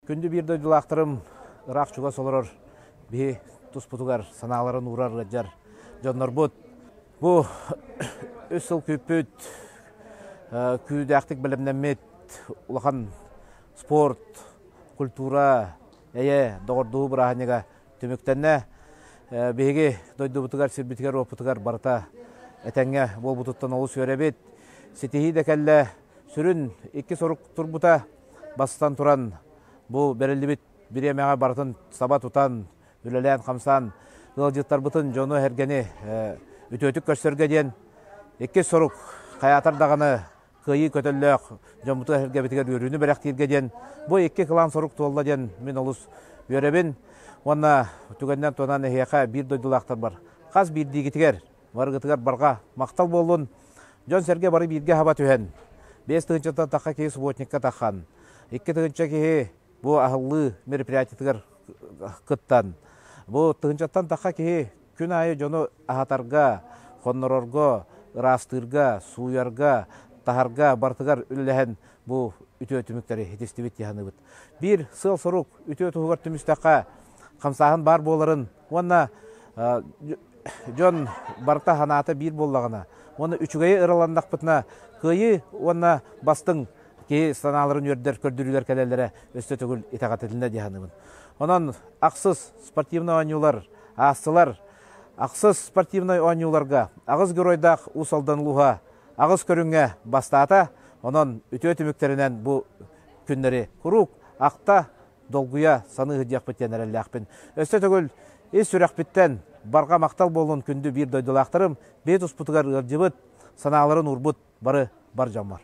Күндү биир дойдулаахтарым, ыраах-чугас олорор биһи туспутугар санааларын уурар ыалдьар дьоннорбут. Бу үс сыл күүппүт, күүдээхтик бэлэмнэммит улахан спорт, культура, эйэ, доҕордуһуу бырааһынньыга түмүктэннэ. Биһиги дойдубутугар, сирбитигэр-уоппутугар барыта этэҥҥэ буолбутуттан олус үөрэбит. Ситиһии да кэллэ. Сүрүн икки сорук турбута. Бастатан туран, бу бэриллибит бириэмэҕэ барытын саба тутан, үлэлээн-хамсаан, ыалдьыттарбытын, дьону-сэргэни үтүөтүк көрсөргө диэн иккис сорук хайаатар даҕаны кыайыы көтөллөөх дьоммутугар-сэргэбитигэр үөрүүнү бэлэхтииргэ диэн бу икки кылаан сорук туолла диэн мин олус үөрэбин уонна түгэнинэн туһанан эһиэхэ биир дойдулаахтарбар хас биирдиигитигэр барыгытыгар барҕа махтал буоллун. Дьон-сэргэ бары бииргэ хаба түһэн, 5 тыһыынчаттан тахха киһи субботникка таххан, 2 тыһыынча киһи бу аһыллыы мероприятиетыгар кыттан, бу тыһыынчаттан тахха киһи күн аайы дьону аһатарга, хоннорорго, ыраастыырга, сууйарга, таһарга барытыгар үлэлэһэн бу үтүө түмүктэри ситистибит дии саныыбыт. Биир сыал-сорук үтүө туһугар түмүстэххэ хамсааһын баар буоларын уонна дьон барыта санаата биир буоллаҕына уонна үчүгэйи ыраланнахпытына кыайыы уонна бастыҥ киһи санааларын үөрдэр көрдөрүүлэр кэлэллэрэ өссө төгүл итэҕэтилиннэ дии саныыбын. Онон ахсыс спортивнай оонньуулар аастылар. Ахсыс спортивнай оонньууларга аҕыс геройдаах Уус Алдан улууһа аҕыс көрүҥҥэ бастаата. Онон үтүө түмүктэринэн бу күннэри куруук ахта долгуйа саныы сылдьыахпыт диэн эрэллээхпин. Өссө төгүл ис сүрэхпиттэн барҕа махтал буоллун күндү биир дойдулаахтарым, бэйэ туспутугар ыалдьыбыт, санааларын уурбут бары бар дьоммор.